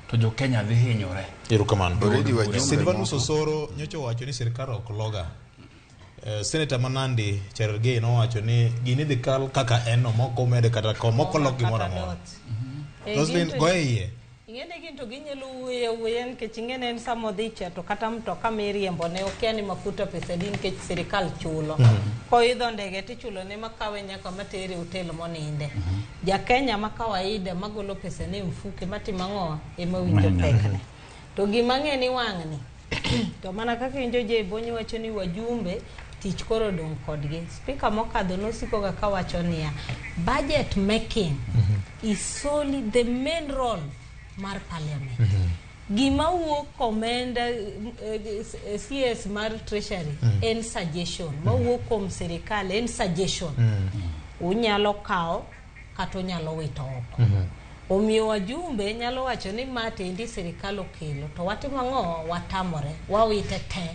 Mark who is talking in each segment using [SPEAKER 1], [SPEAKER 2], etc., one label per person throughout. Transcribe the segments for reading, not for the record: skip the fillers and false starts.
[SPEAKER 1] To jo Kenya dhi hinyore.
[SPEAKER 2] Erokamano.
[SPEAKER 3] Already wajumbe
[SPEAKER 2] Silvanus
[SPEAKER 3] moko.
[SPEAKER 2] Osoro nyocha owacho ni sirkal ok loga. Senator ma Nandi Cherargei nowacho ni gini dhi kal kaka en no mok omede kata kom mok olok gimoro amora. Roslyn goye iye.
[SPEAKER 4] Ing'e ni gin to ginyalo wuoyo awuoya nikech ing'e ni en sama odhi cha to kata mtoka miriembo ne okia ni mafuta pesa adi nikech sirikal chulo. Koidho ndege tichulo ne makawe nyaka matere e hotel moninde. Ja Kenya ma kawaida magolo pesa ne e mfuke matimo ang'o ema winjo pekne. To gima ang'e ni wang'ni to mana kaka iwinjo Jay Bonyo wacho ni wajumbe tich koro odong' kodgi. Speaker mokadho nosiko ga kawacho niya, budget making is solely the main role mar parliament. Gima wuok komenda CS mar treasury en suggestion mawuok kuom sirikal en suggestion. Unyalo kawo kata unyalo wito oko. Omiyo wajumbe nyalo wacho ni ma tendi sirikal okelo to watimo ang'o watamore wawite te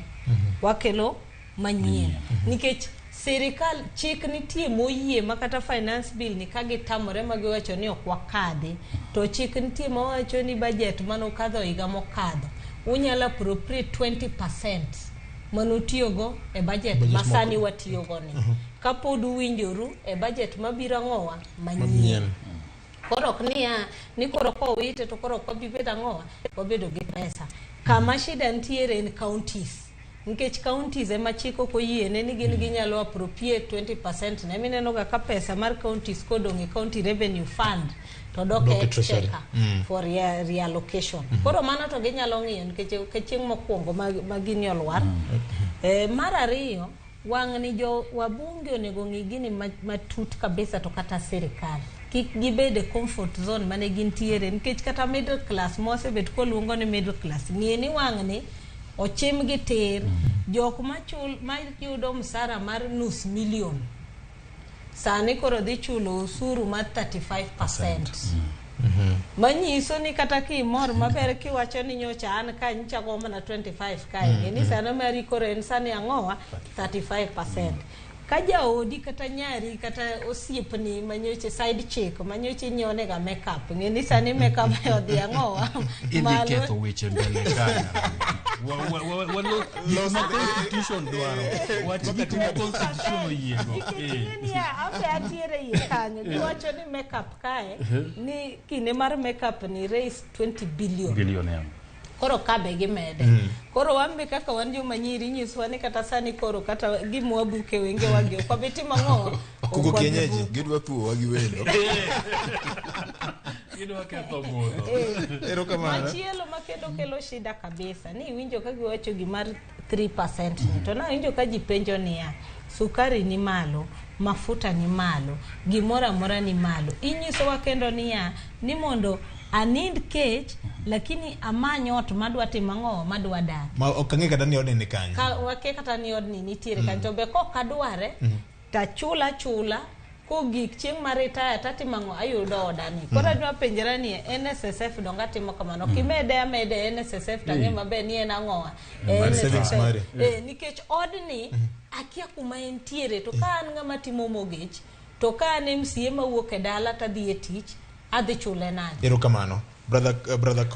[SPEAKER 4] wakelo manyien nikech sirikal chik nitie moyie ma kata finance bill ni ka gitamore ma giwacho ni ok wakadhi to chik nitie mawacho ni budget manokadho higa mokadho unyalo appropriate 20% manutiyogo e budget
[SPEAKER 2] Budget
[SPEAKER 4] ma sani
[SPEAKER 2] moko.
[SPEAKER 4] watiyogo ni kapod uwinjoru e budget mabiro ang'owa manyien
[SPEAKER 2] Manyien.
[SPEAKER 4] koro ok niya ni koro kowite to koro ok wabi bedo ang'owa wabedo gi pesa kama shida nitiere en counties nikech counties ema chik ok oyiene ni gin ginyalo appropriate 20% ne mineno ga ka pesa mar counties kodong' e county revenue fund to dok
[SPEAKER 2] Dok
[SPEAKER 4] e
[SPEAKER 2] e treasury.
[SPEAKER 4] exchequer for reallocation koro mano to ginyalo ng'iyo nikech ok e chieng' mokwongo ma gini olwar. Mar ariyo wang'ni jo wabunge onego ng'i gini matut kabisa to kata sirikal kik gibed e comfort zone mane gintiere nikech kata middle class mosebet koluongo ni middle class ng'e ni wang'ni ochim gi tir jok machul mayudo msara mar nus million sani koro dhi chulo osuru mar 35% manyiso ni kata kimor maber kiwacho ni nyocha an ka nyocha go mana 25 kae mm ni sano mari koro en sani ang'owa 35% ka jaodi kata nyari kata osiepni manyocha side chick manyocha inyiewo makeup ng'e ni sani makeup odhi ang'owa
[SPEAKER 1] Idhi ketho weche mbele ka. Gik ma constitution dwaro. Wach gik ma constitution oyiego.
[SPEAKER 4] Nikech ing'e niya, ambe atiere iye kanyo giwacho ni makeup kae ni kinde mar makeup ni raise 20 billion
[SPEAKER 1] Billion yeah.
[SPEAKER 4] Koro kabe gimede koro wan be kaka wan joma nyiri inyiswa ni kata sani koro kata gima wabuke wengewa gi ok wabi timo ang'o.
[SPEAKER 2] Kuku
[SPEAKER 4] Ok wabi
[SPEAKER 2] kienyeji.
[SPEAKER 4] buko.
[SPEAKER 3] Gidwa thuowa gi welo.
[SPEAKER 1] Gidwa ketho mudho.
[SPEAKER 2] Erokamano.
[SPEAKER 4] Machielo ma kendo kelo shida kabisa ni iwinjo ka giwacho gimar 3% ni to nawinjo ka ji penjo niya sukari ni malo mafuta ni malo gimoro amora ni malo inyisowa kendo niya ni mondo anind kech lakini amany ot madwa timo ang'o madwa dak
[SPEAKER 2] Ma ok ang'e kata ni odni ni kanye.
[SPEAKER 4] ka wakia kata ni odni nitiere kanyo to be kok adware tachula chula kogik chieng' mar retire tatimo ang'o ayudo odani koro adwa penjora ni NSSF donge atimo kamano kimede amede NSSF tang'e maber ni en ang'owa
[SPEAKER 2] Mar savings mari.
[SPEAKER 4] Nikech odni akia kuma entiere to ka an ng'ama timo mortgage to ka an MCA mawuok e dala tadhi e tich adhi chule nade
[SPEAKER 2] Erokamano. Brother Colin.